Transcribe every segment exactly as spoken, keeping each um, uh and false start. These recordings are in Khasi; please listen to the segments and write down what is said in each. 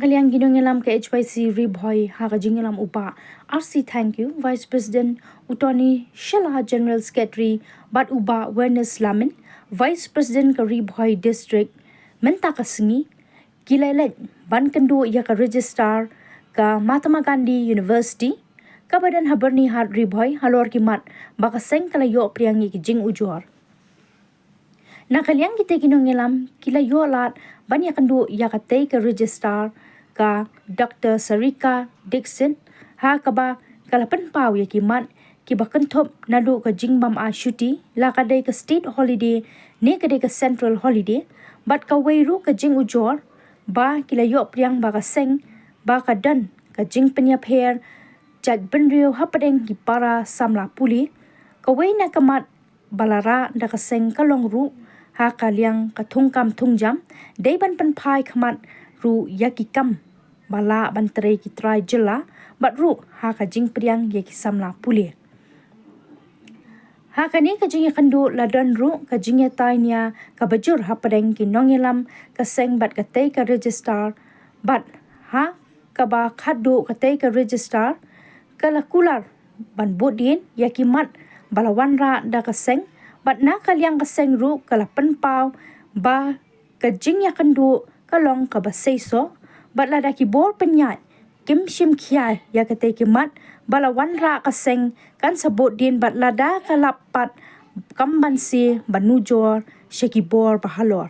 Ka liang ki nongïalam ka H Y C Ri Bhoi ha ka jingïalam u Bah R C Thangkhiew, Vice President, u Tony Shylla, General Secretary, bad u Bah Venus Lamin, Vice President ka Ri Bhoi District, mynta ka sngi ki la leit ban kynduh ïa ka Registrar ka Mahatma Gandhi University kaba don ha Byrnihat, Ri Bhoi, halor ki mat ba ka seng ka la ïoh pdiang ïa ki jingujor. Na ka liang kitei ki nongïalam ki la ïoh lad ban ïakynduh ïa katei ka Registrar, ka Doctor Sarika Dixit, ha kaba ka la pynpaw ïa ki mat kiba kynthup naduh ka jingbym ai shuti, la ka dei ka state holiday ne ka dei ka central holiday, bad kawei ruh ka jingujor ba ki la ïoh pdiang ba ka seng ba ka don ka jingpynïapher jaitbynriew hapdeng ki para samla pule. Kawei na ka mat ba la rah da ka seng ka long ruh ha ka liang ka thungkam thungjam, dei ban pynphai khmat ruh ïa ki kam ba lah ban trei ki trai jylla, bad ruh ha ka jingpdiang ïa ki samla pule. Ha kane ka jingïakynduh la don ruh ka jingïatai nia kaba jur hapdeng ki nongïalam ka seng bad katei ka Registrar, bad ha kaba khatduh katei ka Registrar ka la kular ban bud dien ïa ki mat ba la wanrah da ka seng, bad na ka liang ka seng ruh ka la pynpaw ba ka jingïakynduh ka long kaba seisoh, bad lada ki bor pynïaid kim shim khia ïa katei ki mat ba la wanrah ka seng, kan sa bud dien, bad lada ka lap pat, kam banse ban nujor sha ki bor ba halor.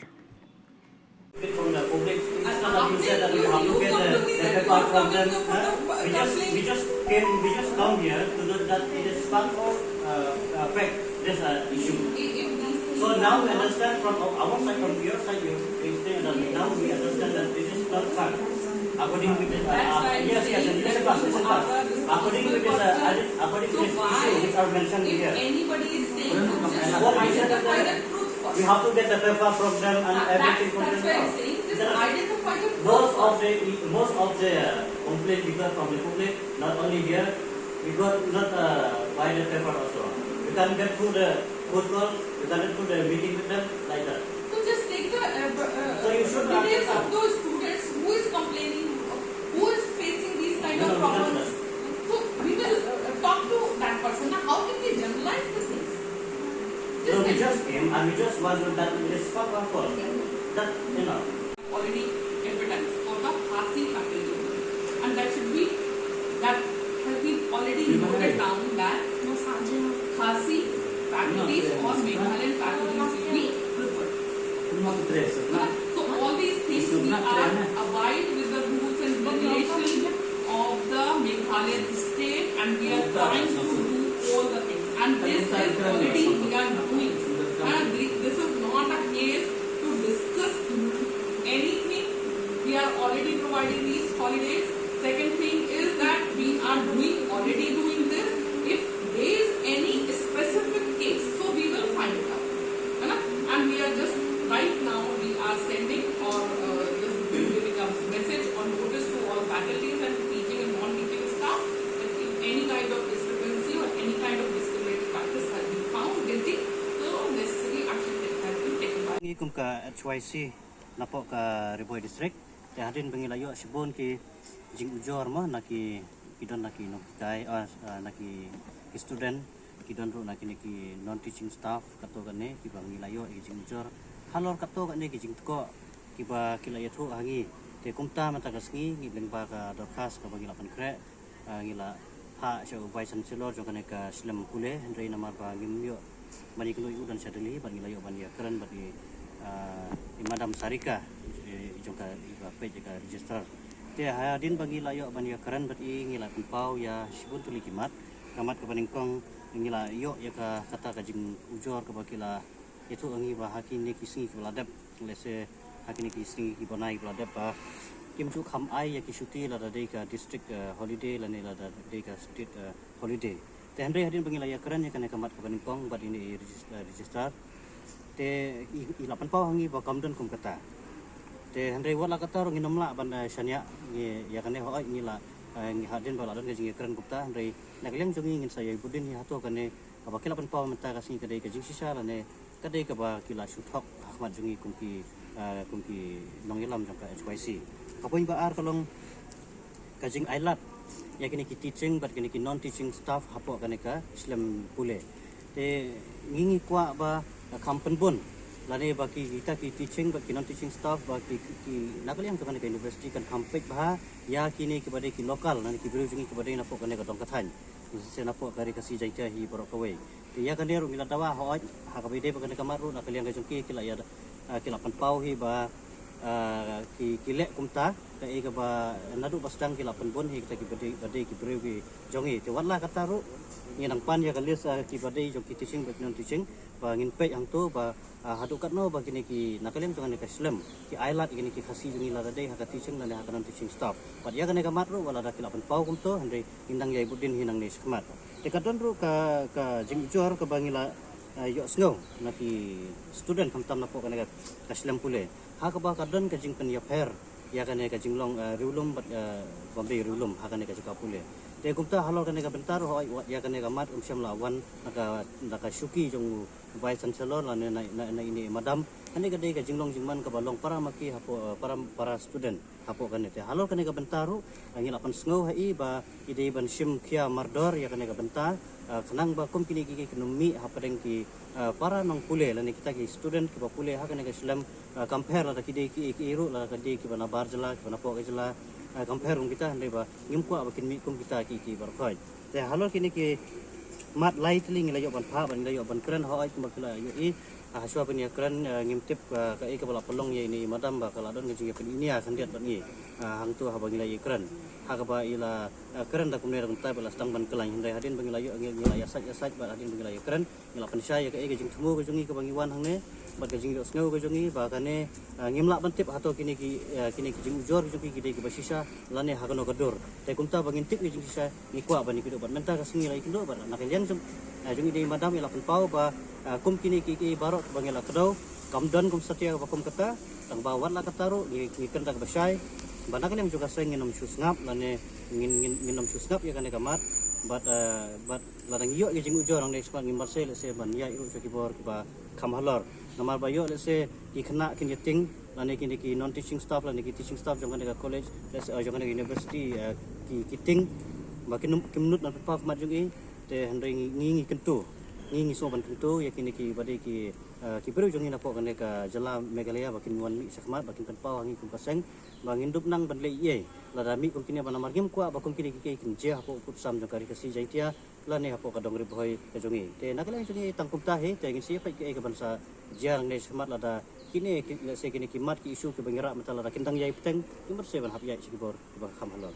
From the public, it's not that you said that we have to get the, the paper from them, huh? We just, we just came, we just come here to know that it is fact or, uh, uh, fact, this, uh, issue. So now we understand from our, our side, from your side, you explain that now we understand that it is not fact. According with this, uh, yes, yes, yes, yes, yes, yes. According with this, uh, according with this issue which are mentioned here. What we said that we have to get the paper from them and everything from them. Most of the, most of the complaint we got from the public, not only here, we got not, uh, by the paper also. We can get through the phone call, we can get through the meeting with them, like that. So just take the, uh, b-, uh, So you should details of those students who is complaining, who is facing these kind of problems. So we will, uh, talk to that person. Now, how can we generalize the things? No, we just came and we just wondered that it is for purpose. That, you know. Already advertised for the Khasi faculty. And that should be, that has been already noted down that Khasi faculties or Meghalayan faculties will be preferred. So all these things we are abide with the rules and regulations of the Meghalayan state, and we are trying to do all the things. And this is already we are doing. And thi-, this is not a case to discuss anything. We are already providing these holidays. Second thing is that we are doing, already doing this. If there is any specific case, so we will find it out. है ना? And we are just, right now, we are sending or, uh, just giving a message or notice to all faculties and teaching and non-teaching staff that if any kind of discrepancy or any kind of discriminatory practice has been found guilty, the necessary action has been taken by. Ngi kum ka H Y C napoh ka Ri Bhoi District, te hadien ba ngi la ïoh shibun ki jingujor mo na ki, ki don na ki nonghikai, ah, ah, na ki, ki student, ki don ruh na kine ki non-teaching staff katto katne kiba ngi la ïoh ïa ki jingujor halor katto katne ki jingtkoh kiba ki la ïathuh ha ngi. Te kumta mynta ka sngi ngi lyngba ka dorkhas kaba ngi la pynkhreh, ah, ngi la phah sha u Vice Chancellor jong kane ka shlem pule, hynrei namar ba ngim ïoh ban ïakynduh ïa u, u don sha Delhi, bad ngi la ïoh ban ïakren bad i, ah, i Madam Sarika, i, i jong ka, iba peit ïa ka Registrar. Te hadien ba ngi la ïoh ban ïakren bad i, ngi la pynpaw ïa shibun tylli ki mat. Ka mat kaba nyngkong, ngi la ïoh ïa ka, kata ka jingujor kaba ki la ïathuh ha ngi ba ha kine ki sngi kiba la dep, lehse ha kine ki sngi ki bnai kiba la dep, ba kim ju kham ai ïa ki shuti lada dei ka district, eh, holiday lane lada dei ka state, eh, holiday. Te hynrei hadien ba ngi la ïakren ïa kane ka mat kaba nyngkong bad ine i regis-, eh, Registrar, te i, i la pynpaw ha ngi ba kam don kum kata. Te hynrei wat la katta ruh ngin ym lah ban, eh, shaniah ngi ïa kane, hooid ngi la, eh, ngi hadien ba la don ka jingïakren kumta, hynrei na ka liang jong ngi ngin sa ïai bud dien hi hato kane kaba ki la pynpaw mynta ka sngi ka dei ka jingshisha lane ka dei kaba ki la shu thok ha khmat jong ngi kum ki, eh, kum ki nongïalam jong ka H Y C. Ka point ba ar ka long ka jingailad ïa kine ki teaching bad kine ki non teaching staff hapoh kane ka shlem pule. Te ngi ngi kwah ba ka kham pynbun lane ba ki kita ki teaching bad ki non teaching staff ba ki, ki, ki na ka liang jong kane ka university kan kham peit bha ïa kine kiba dei ki local lane ki briew jong ngi kiba dei napoh kane ka dong ka thaiñ, se napoh ka Ri Khasi Jaiñtia hi baroh kawei. Te ïa kane ruh ngi la dawa hooid ha kaba ïadei bad kane ka mat ruh na ka liang ka jong ki ki la ïa, ah, ki la pynpaw hi ba, ah, ki, ki leh kumta kaei kaba naduh ba sdang ki la pynbun hi kita kiba dei, ba dei ki briew ki jong ngi. Te wat la kata ruh ngi nang pan ïa ka list, ah, kiba dei jong ki teaching bad ki non teaching ba ngin peit hangto ba, ah, haduh katno ba kine ki na ka liang jong kane ka shlem ki ailad kine ki Khasi jong ngi lada dei ha ka teaching lane ha ka non teaching staff. Bad ïa kane ka mat ruh wat lada ki la pynpaw kumto hynrei ngin nang ïai bud dien hi nangne shakhmat. Te ka don ruh ka, ka jingujor kaba ngi la, eh, ïohsngew na ki student khamtam napoh kane ka, ka shlem pule ha kaba ka don ka jingpynïapher ïa kane ka jinglong, eh, riewlum bad, eh, bym dei riewlum ha kane ka jaka pule. Te kumta halor kane ka bynta ruh hooid wat ïa kane ka mat ym shym la wan na ka, na ka shuki jong u Vice Chancellor lane na, na, na ine i madam. Kane ka dei ka jinglong jingman kaba long para ma ki hapoh, eh, para, para student hapoh kane. Te halor kane ka bynta ruh, eh, ngi la pynsngew ha i ba i dei ban shim khia mardor ïa kane ka bynta, eh, khnang ba kum kine ki, ki kin ym mih hapdeng ki, eh, para nongpule lane kita ki student kiba pule ha kane ka shlem, eh, kam pher lada ki dei ki, ki ruh lada ki dei kiba na bar jylla kiba napoh ka jylla, eh, kam pher kum kita hynrei ba ngim kwah ba kin mih kum kita ki, ki baroh khoit. Te halor kine ki mat lai tylli ngi la ïoh ban phah bad ngi la ïoh ban kren hooid kumba ki la ïohi. Ah, hashwa ban ïakren, ah, ngim tip, ah, kaei kaba la pynlong ïa ine i madam ba ka la don ka jingïapyniaid khyndiat bad ngi. Ah, hangto haba ngi la ïakren ha kaba i la, ah, kren da kumne da kumtai ba la sdang ban kylleiñ hynrei hadien ba ngi la ïoh ngi, ngi la ïasait ïasait bad hadien ba ngi la ïakren ngi la pynshai ïa kaei ka jingthmu ka jong ngi kaba ngi wan hangne bad ka jingïohsngew ka jong ngi ba kane, ah, ngim lah ban tip hato kine ki, ah, kine ki jingujor ka jong ki ki dei kiba shisha lane ha kano ka dur. Te kumta ba ngin tip ïa ka jingshisha ngi kwah ban ïakynduh bad mynta ka sngi la ïakynduh bad na ka liang jong, ah, jong i dei i madam i la pynpaw ba, ah, kum kine ki, ki baroh ba ngi la kdew kam don kum satia ba kum kata. Tang ba wat la kata ruh ngi, ngi kren da kaba shai ba na ka liang jong ka seng ngin ym shu sngap lane ngin, ngin, ngin ym shu sngap ïa kane ka mat bad, ah, bad lada ngi ïoh ïa ka jingujor hangne shakhmat ngim banse lehse ban ïaid ruh sha ki bor kiba kham halor. Namar ba ïoh lehse ki khynnah kin ïating lane kine ki non teaching staff lane ki teaching staff jong kane ka college lehse, eh, jong kane ka university, eh, ki, ki ting ba kin ym, kim nud ban pynpaw khmat jong i. Te hynrei ngi, ngi, ngi kyntu, ngi, ngi sngewbha ban kyntu ïa kine kiba dei ki, eh, ki briew jong ngi napoh kane ka jylla Meghalaya ba kin wan mih shakhmat ba kin pynpaw ha ngi kum ka seng ba ngin dup nang ban leh ei ei lada mih kum kine ba namar ngim kwah ba kum kine ki, ki, kin jia hapoh u sam jong ka Ri Khasi Jaiñtia lane hapoh ka dong Ri Bhoi ka jong ngi. Te na ka liang jong ngi tang kumta hi te ngin sa ïa peit kaei kaban sa jia nangne shakhmat lada kine ki, lehse kine ki mat ki issue kiba ngi rah mynta lada kin dang ïai bteng ngim banse ban hap ïaid sha ki bor kiba kham halor.